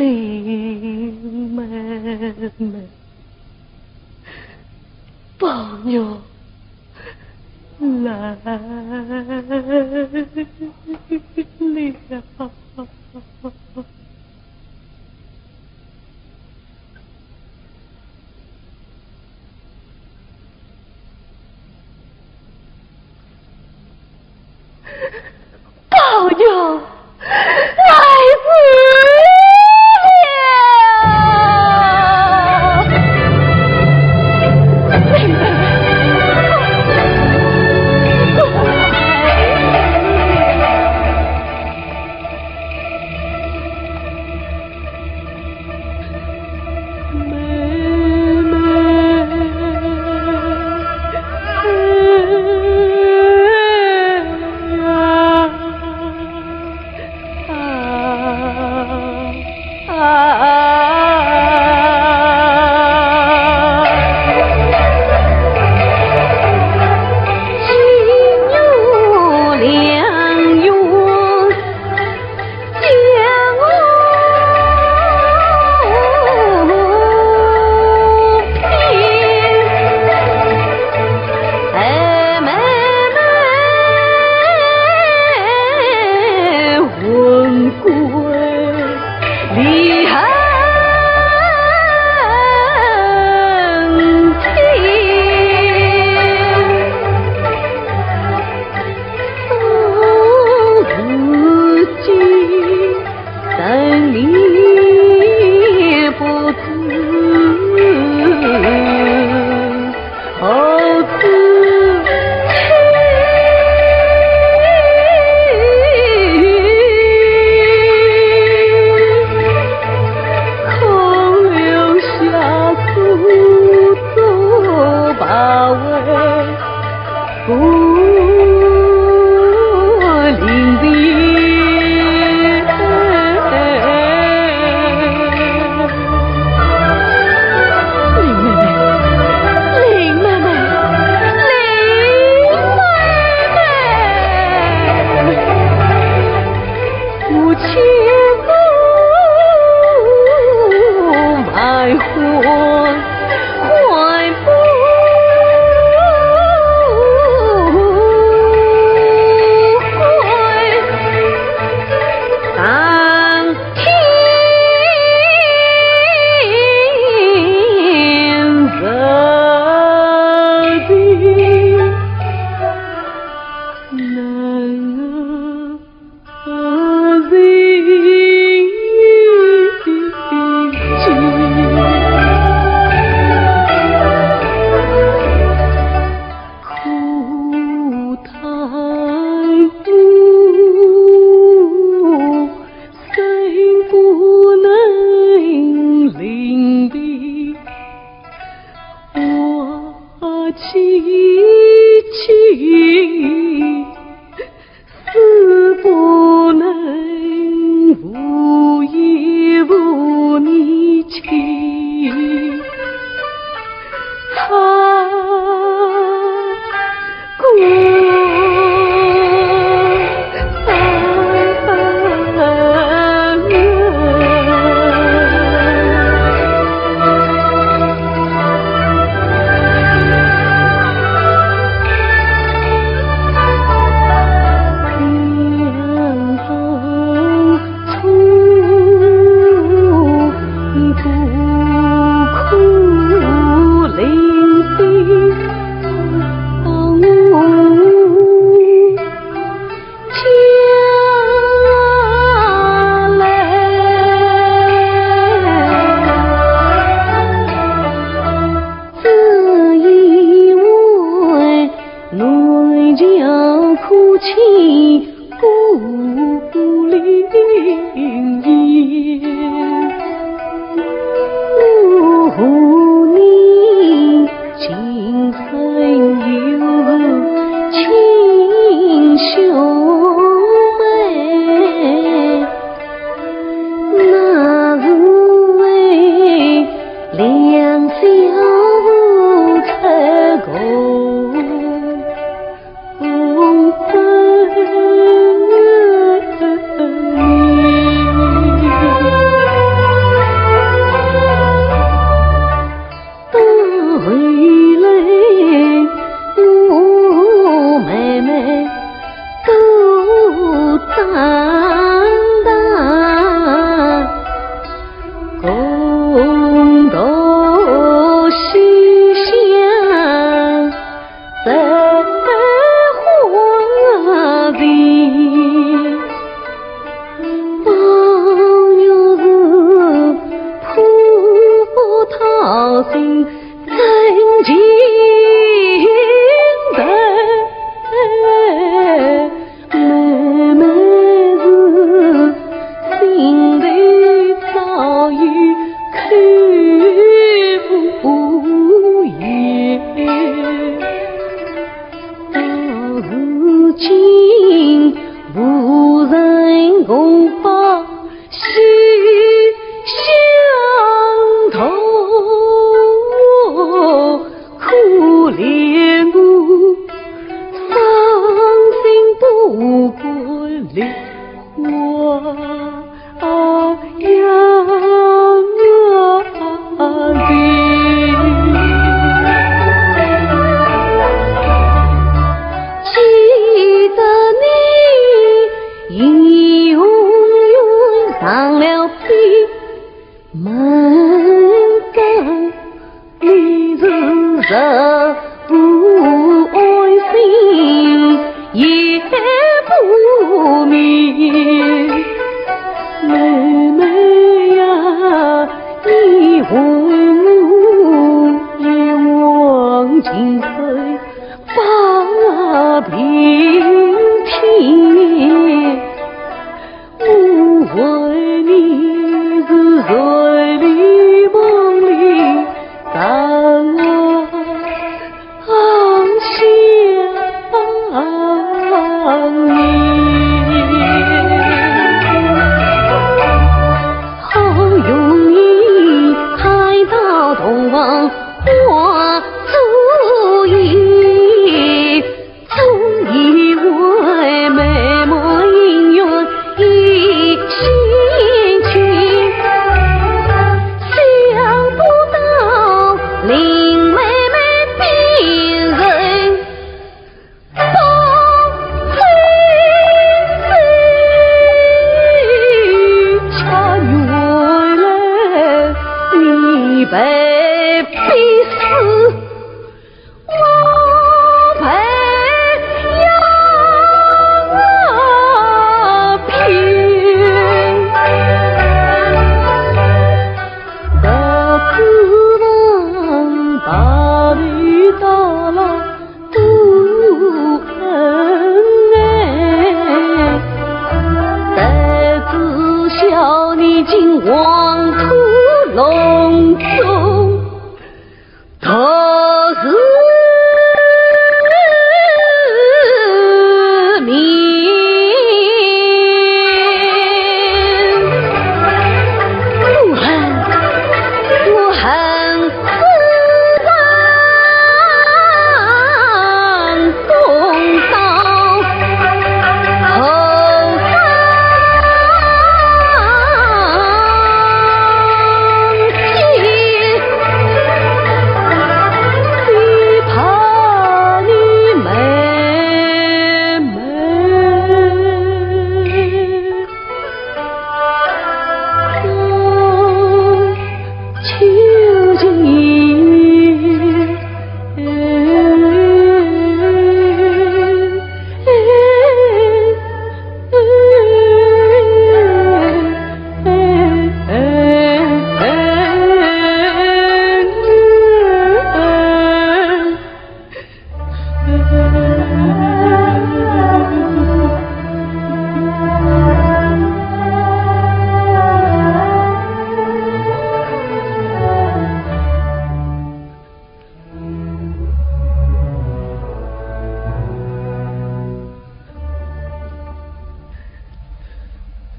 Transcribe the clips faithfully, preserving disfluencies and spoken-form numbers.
妹妹，宝玉来了。宝玉，来迟了。门中你是日不安心，夜不眠。妹妹呀，你为我一往情深，把平添。 我为你是睡里梦里当我想你。好容易盼到洞房花烛夜， 总以为美梦姻缘一线牵，想不到林妹妹变成包青天。恰原来你被逼死。 我被人骗，到此人把你打了不能哎，但知晓你进黄土隆中。 他是命。我恨，我恨死人。 公道好上街，只怕你妹妹。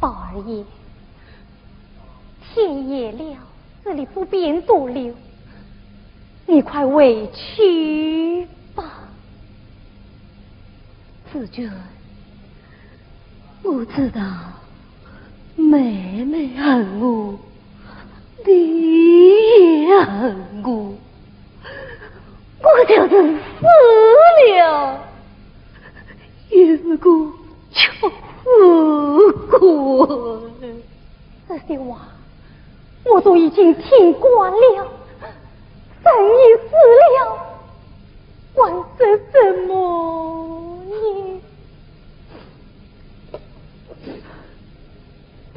宝二爷，天也亮，这里不便多留，你快回去吧。紫鹃，我知道妹妹恨我，你也恨我，我就是死了，也是个屈死鬼。这些话我都已经听惯了，人已死了，还说什么呢？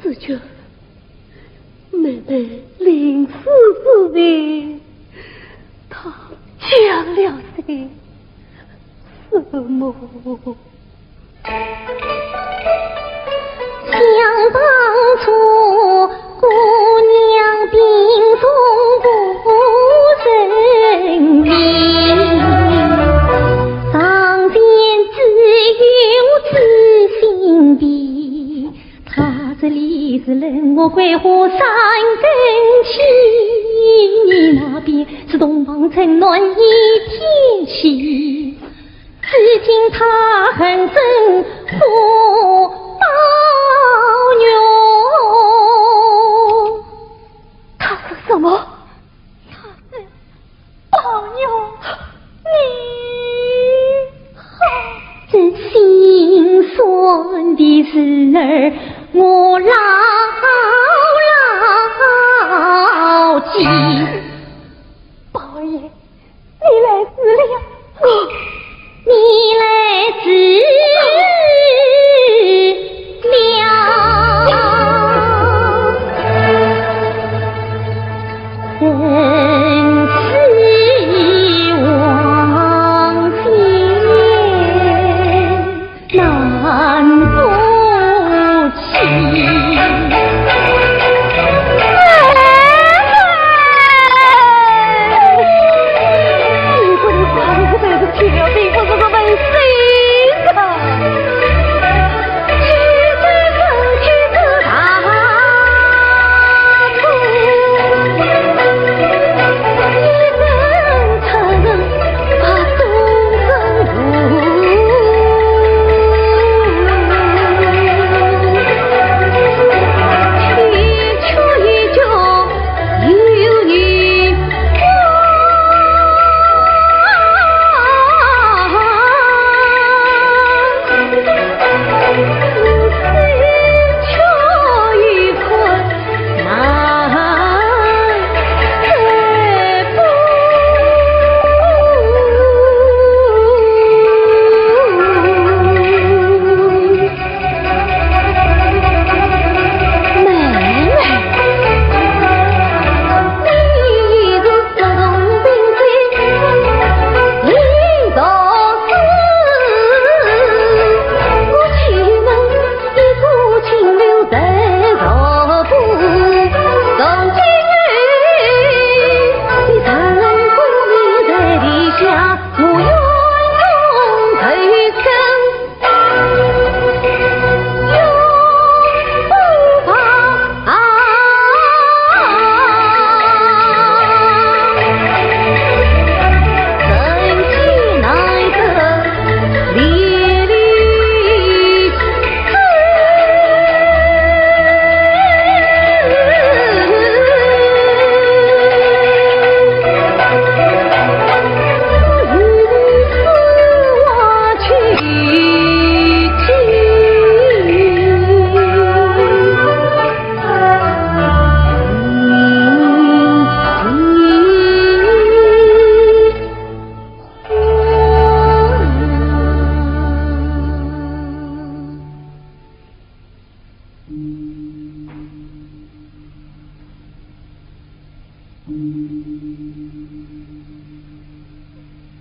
紫鹃，妹妹临死之前，她讲了些什么？ 想当初，姑娘病重不曾眠，床前只有知心婢，她这里是冷漠桂花三更起，你那边是洞房春暖一天起。 如今她恨成花包月。她说什么？她说包月，你好。这心酸的事儿，我老老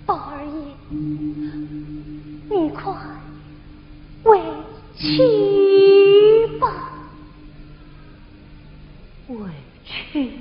宝二爷，你快回去吧。回去？